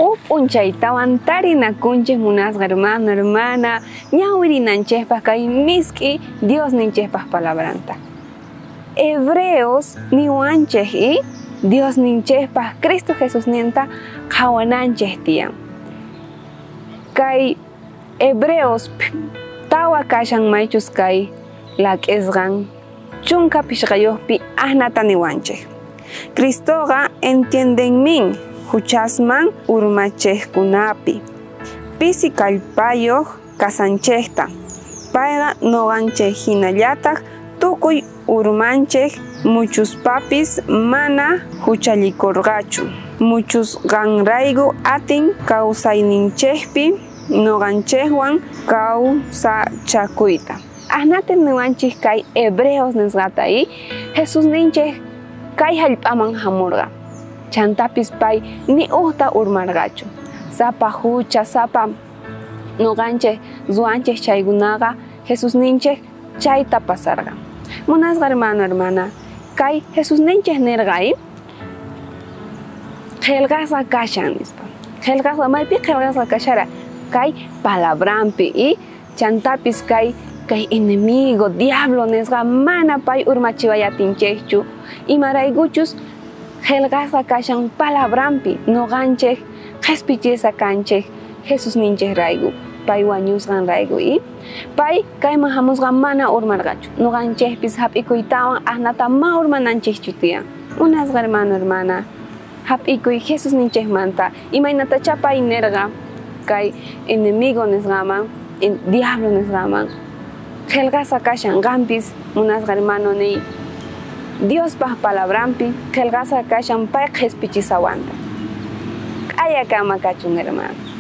Uj p'unchaytawan tarinakunchej munasqa hermano, hermana, ñawirinanchejpaj kay misk'i Diosninchejpaj palabranta. Hebreos niwanchej y Diosninchejpaj Cristo Jesusninta qhawananchej tiyan. Kay Hebreos tawa kashan maychus kay lak'isqan 15yojpi ajnata niwanchej. Cristoqa entiendenmin huchasman urmachejkunapi. Pisi kallpayoj kasanchejta. Payqa noqanchej hinallataq tukuy urmanchej muchuspapis mana huchallikurqachu. Muchusqanrayku atin kawsayninchejpi noqanchejwan kawsachakuyta. Ajnata niwanchej kay Hebreos nisqata y Jesusninchej kay hallp'aman hamurqa. Chantapis pay ni ujta urmarqachu. Sapa hucha, sapa noqanchej ruwanchej chaykunaqa Jesusninchej chayta pasarqa. Munasqa hermano, hermana, kay Jesusninchej nirqa y qillqasqa kashan nispa. Qillqasqa maypi qillqasqa kashara kay palabranpi y chantapis kay enemigo, diablo nisqa mana pay urmachiwayatinchejchu. Imaraykuchus qillqasqa kashan palabranpi noqanchej qhispichisqa kanchej Jesusninchej rayku, pay wañusqanrayku y pay kayman hamusqa mana urmarqachu. Noqanchejpis hap'ikuytawan ajnata ma urmananchejchu tiyan. Munasqa hermano, hermana, hap'ikuy Jesusninchejmanta imaynatachá pay nirqa kay enemigo nisqaman, diablo nisqaman qillqasqa kashan qampis munasqa hermano niy Diospaj palabranpi qillqasqa kashan pay qhispichisawanta. Q'ayakama kachun hermano.